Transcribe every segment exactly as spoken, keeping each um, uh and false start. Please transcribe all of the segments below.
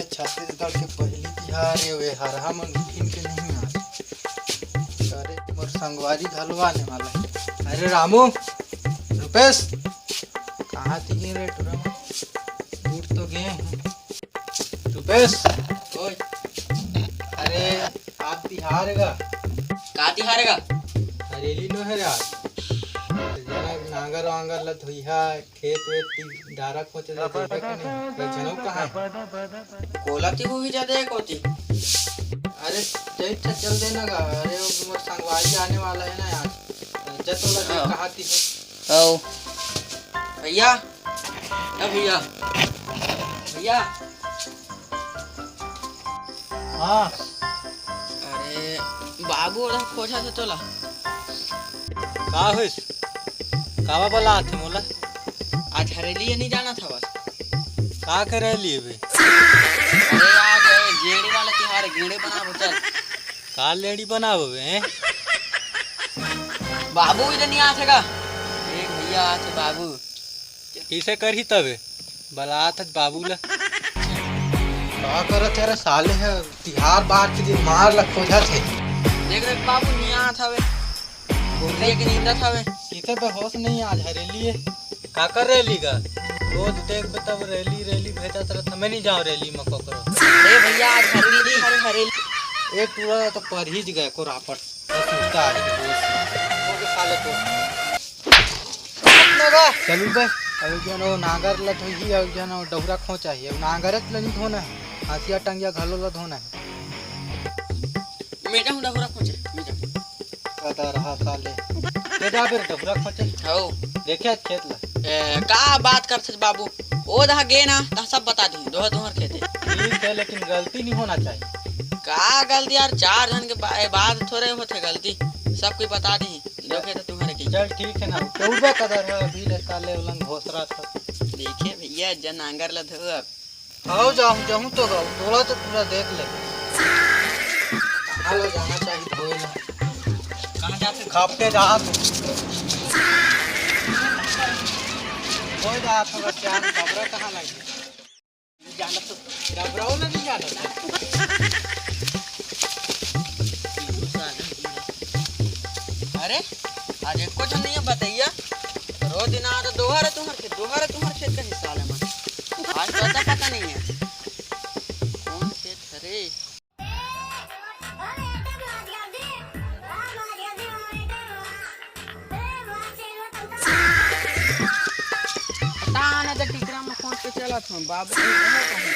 छत्तीसगढ़ के पहिली तिहार ए, वे हरहा मन उठिन के नहीं आज। अरे, मोर संगवारी घलो आने वाला हे। अरे रामू, रुपेश, कहाँ तिही रे टुरा मन? दूर तो गे हे। रुपेश, ओए। अरे, आज तिहार हे गा। का तिहार हे गा? हरेली नो हे रे आज। जरा नांगर वांगर ल धोइहा, खेत वेत ती डारा खोचे ला जइबे कि नहीं? रे जनऊ कहाँ हे? कोला ती होही जादा एक होती। अरे, चल, चल, चल देना गा। अरे, वो मोर संगवारी आने वाला हे ना यार। जत वाला दिन हाँ। कहाँ ती हे? हौ। भैया, ए भैया, भैया। हाँ। अरे, बाबू ओला खोजत हे तोला। का होइस? काबर बलात हे मोला? आज हरेली हे, नहीं जानत हवस? का के हरेली हे बे? अरे, आज ए गेड़ी वाला तिहार हे, गेड़ी बनाबो, चल। का लेड़ी बनाबो बे, हैं? बाबू इधर नहीं आथे का? ए भैया, आथे बाबू। कइसे करही तबे? बलात हस बाबू ला। का करत हे रे साले ह? तिहार बार के दिन मार ला खोजत हे। देख रे बाबू, नियात हवे। घूमने के नींदत हवे। इथे बेहोश नहीं, आज हरेली हे। काकर रैली गा? रोज देखबे तब रैली, रैली भेजत रहत, हमें नहीं जाओ रैली में ककरो। ए भैया, आज हरेली, हरे हरेली। एक टूरा तो पर ही गए को रापट। बस उठता है, बस। ओके, साले को। चलू बे, अब एक जन वो नांगर ल धोही, अब एक जन वो डहुरा खोंचा ही। अब नांगरच ल नहीं धोना है, हंसिया टंगिया घलो ल धोना है। मेजा हूँ डहुरा खोंचे, मेजा। कदा रहा साले। ते जा बेर डहुरा खोंचे। हौ। देखे आज खेत ल। ए, का बात करथस बाबू? ओ दहा गे ना, तहा सब बता दी। दोहर दोहर खेते। ठीक है, लेकिन गलती नहीं होना चाहिए। का गलती यार, चार झन के बा-, ए, बाद थोड़े होथे गलती। सब कोई बता दी। देखे तो तुम्हारे की। चल ठीक है ना, तो उड़बे कदर है, अभी ले साले उलंग घोसरा था। देखे भैया, जन नांगर ल धो अब। आओ जाऊँ, जाऊँ तो गाओ, तोला तो पूरा देख ले। कहाँ ले जाना चाहिए धोए ला? कहाँ जाते? खापटे जा तो। धोए जा तो बस यार, डबरा कहाँ लगे? जाना तो, डबरा वाला नहीं जाना था। अरे, आज एको झन नहीं है बतैया। रोज दिन आ तो दोहरा तुम्हार खेत, दोहरा तुम्हार खेत का हिस्सा ले मन। आज तो अता पता नहीं है। कौन खेत हरे? पता ना तो टिकरा में खोंच के चलत हूँ, बाबू के कहे कहे।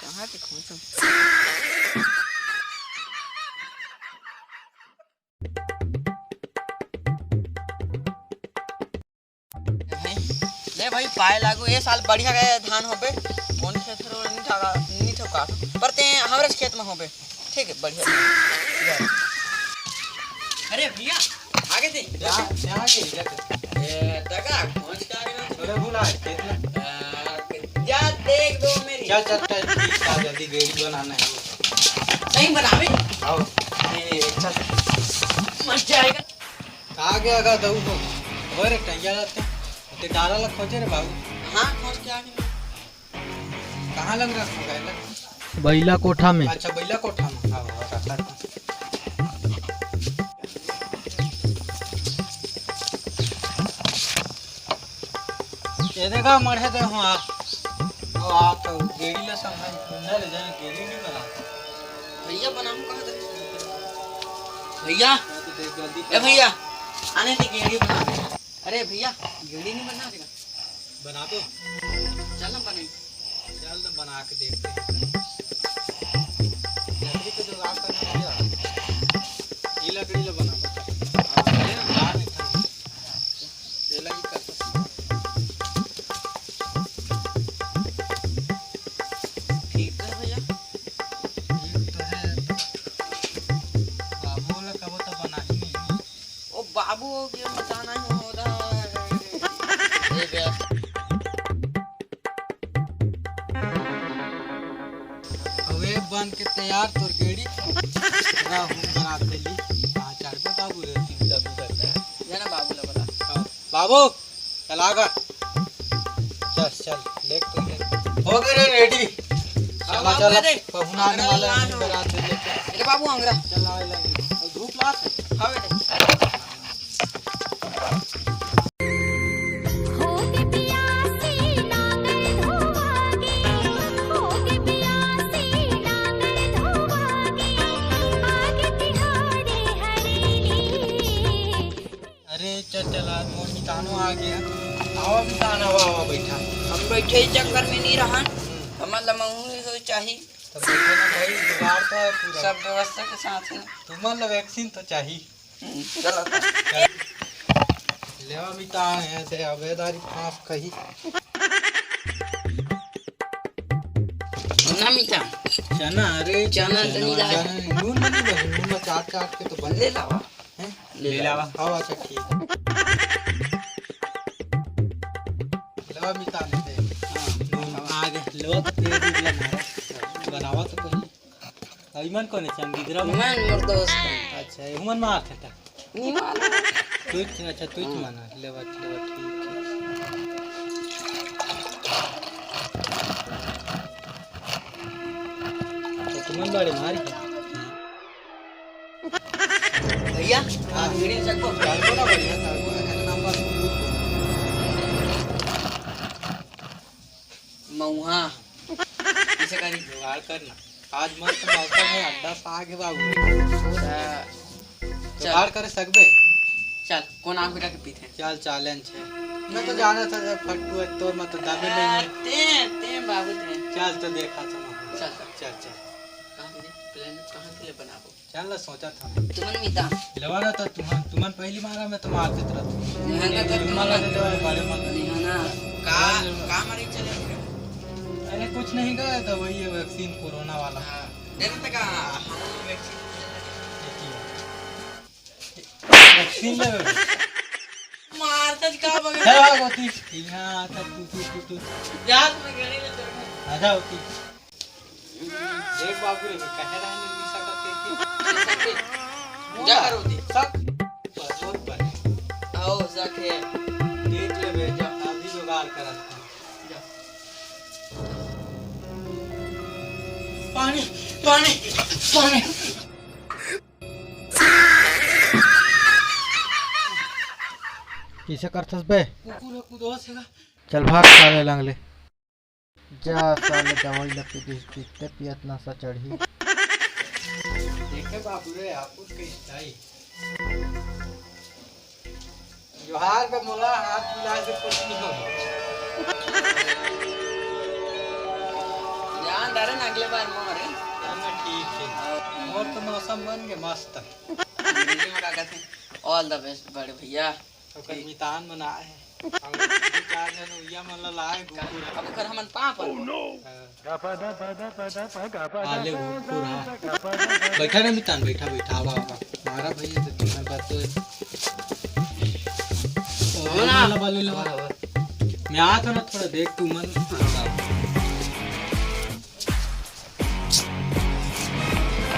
कहाँ के खोंचम? भाई, ले भाई, पाए लागू, ए साल बढ़िया गए धान होबे। कौन खेत रो नहीं ठका, नहीं ठका, पर ते हमरे खेत में होबे। ठीक है, बढ़िया। अरे भैया, आगे थे। क्या, क्या आगे? क्या कर? ए, टका, पहुंच का रहे हो? अरे भूला, खेत में। आ, जा देख दो मेरी। चल, चल, चल, ठीक था, जल्दी गेड़ी बनाना है। सही बनावे? आओ। ए, चल। मजा आएगा। आगे आगा दऊ हो। ओए रे, टैया जाते। ते डारा ला खोजे रे बाबू। हाँ, खोज के आ गए। कहाँ लग रहा है बैला? बैला कोठा में। अच्छा, बैला कोठा में। हाँ, हाँ, रखा था। ये देखा, मढ़े दे हो आप। ओ, आप तो गेड़ी ले संभाल, ले जाए, गेड़ी नहीं बना। भैया, बनाऊं कहाँ तक? भैया, तो देख, जल्दी ए भैया, आने दे, गेड़ी बना दे। अरे भैया, गेड़ी नहीं बना देगा। बना दो। चल ना बने। चल ना बना के देखते हैं। लकड़ी तो जुगाड़ करना पड़ेगा। ये लकड़ी लो बना दो। हाँ, ये ना, हाँ, ये लकड़ी कर दो। ठीक है भैया। ठीक तो है। बाबू वाला कबो तो बना ही नहीं। ओ बाबू, ये बताना ही होता है। अबे बन के तैयार तोर गेड़ी। पूरा हम बना देली। हाँ, चार पे बाबू रे, तीन बाबू करता है। ये ना बाबू लगा। हाँ, बाबू, चला गा। बस चल, ले तू ले। हो गए रे रेडी। चला, चला। पहुना आने वाला है, बारात में लेके। अरे बाबू, अंगरा। चल, आवे लगे। धूप लात है। हाँ बेटे। होगे पियासी नांगर धोवागे, होगे पियासी नांगर धोवागे, आगे तिहारे हरेली। अरे चल चल, आज मोर मितानो आ गया। आवा मितान, आवा, आवा, बैठा। हम बैठे ही चक्कर में नहीं रहन, हमन ला महू ही होई चाही। तब बैठे ना भाई, जुगाड़ तो है पूरा। सब व्यवस्था के साथ है। तुमन ला वैक्सीन तो चाही। हम्म, चलो। लेवा मितान है, दे अबेदारी फांस कही। ना मितान। चना, अरे चना तो नहीं लाए। चना नहीं, नून नहीं बने, नून में चाट चाट के तो बन ले लावा। हैं? ले ले लावा। लावा। हाँ, अच्छा, ठीक है। लेवा मितान है, दे। हाँ, नून आ गए। लेवा तो तेल भी लगा। बनावा तो कहीं। अउ इमन कोन हे? चंगीदरा मन? मन मोर दोस्त हे। अच्छा, एहू मन मारथे त? नी मालूम। तुच, अच्छा, तुच हाँ। माना। लेवा, लेवा, ठीक हे। त तुमन बड़े मारी का? भैया, हाँ। बीड़ी में चक्को। चक्को ना बढ़िया, चक्को ना, कहते नाम बस। मऊहा। कइसे करी? जुगाड़ कर ना। आज मस्त मौसम हे, अंडा साग हे बाबू। अच्छा। जुगाड़ करे सकबे? चल, कोन आंख मिला के पीथे? चल, challenge हे। मैं तो जानत हंव, जब फट्टू हे, तोर में तो दबे नहीं हे। ते, ते बाबू ते। चल, तो देखा था मैं। चल, चल। चल, चल। कहाँ मिले? Plan कहाँ के लिए बनाबो? चल ना, सोचा था। तुमन मितान। लेवा ना तो तुमन, तुमन पहली मारा, मैं तो मार देत रहता। निहाना तो तुमन तुमन ला देते वाले बड़े मत। निहाना। का, का मरीज चले थे? अरे कुछ नहीं का, तो वही है vaccine कोरोना वाला। हाँ, दे देते का, हम vaccine। Vaccine ले। मार तज का बगे। चल भाग होती। यहाँ आता तू, तू, तू, तू। जा, तुम्हें गाड़ी ले चढ़ना। आजा होती। देख बाबू रे, कहे रहे नहीं मिसा करते कि जा करो दे। सक, बस, बहुत बस। आओ, सक हे। देख ले बे, जा, अभी जुगाड़ करत हंव। जा। पानी, पानी, पानी। कइसे करथस बे? कुकुर ह कुदोस हे गा। चल भाग साले लंगले। जा साले दवाई ल पी दिस, पीते पियत नशा चढ़ही। देखे बाबू रे, आपुस के style। जोहार बे, मोला हाथ मिलाए से कुछ नहीं होगा। जान डारे ना अगले बार मोर। हाँ, ठीक हे। मोर तो मौसम बन गे मस्त। अंग्रेजी में का कहते हैं? All the best बड़े भैया। ओकर मितान मन आए हे। अउ दू चार झन उइया मन ला लाए, कुकुर। अब ओकर हमन पाँव परबो। हाँ। आले कुकुर, हाँ। बैठा रे मितान, बैठा, बैठा, आवा, आवा। मारा भैया, तो तुम्हारे बात तो है। ओ, हो ना। वाला, वाला, वाला। मैं आता ना, थोड़ा देख तू मन।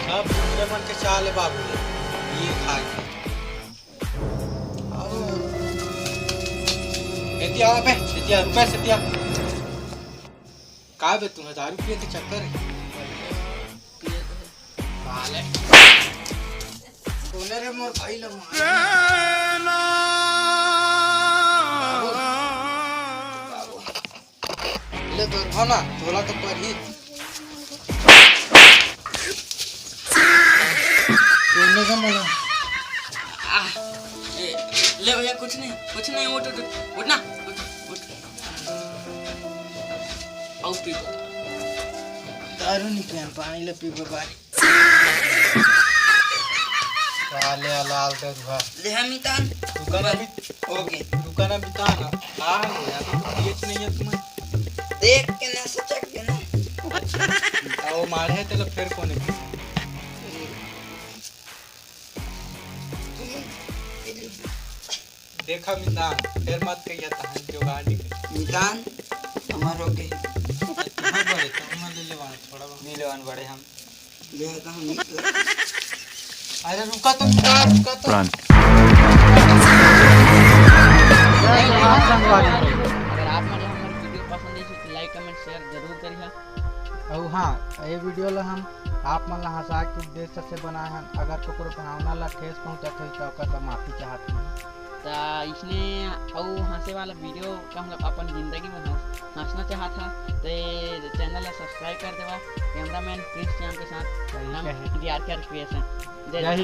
सब दूसरे मन के चाल है बाबू, ये खा के। एती आवा बे, एती आ, रुका से एती आ। का बे, तुम्हें दारू पिए के चक्कर है? साले। कोने रे मोर भाई ला मार। ले तो उठा ना, तोला तो परही। तूने का मना? आह, ए, ले भैया, कुछ नहीं, कुछ नहीं, उठ, उठ, उठ ना, उठ, उठ। आओ पी। दारू नहीं पियन, पानी ले पी बारी। साले लाल दरुहा। ले हम मितान। दुकान अभी ओके। दुकान अभी तान। आ हो यार, तो बेच नहीं है तुम्हें। देख के ना, सचक के ना। अच्छा। आ, वो मारे है तेला फिर कोने? देखा मितान, फिर मत कहिया तहन जुगाड़ निकल। मितान, हमार हो गई। तुम्हार बड़े, तो हम ले लेवान थोड़ा बहुत। नहीं लेवान बड़े हम। ले तो हम निकल। अरे रुका तो मितान, रुका तो। Run। अगर आप हमारे, हमारे video comment, share जरूर करिहा। अउ हाँ, ये video ला हम आप मन ला हंसा के उद्देश्य से बनाए हन। अगर कोकरो भावना ला ठेस पहुंचत होही, त ओकर बर माफी चाहत हन। त इसने अउ हंसे वाला video का, मतलब, अपन जिंदगी में हंस-, हंसना चाहत हा, त ये channel ला subscribe कर देवा। Cameraman प्रिंस श्याम के साथ सही हम कहे। D R K R Creation। जय जय हिंद।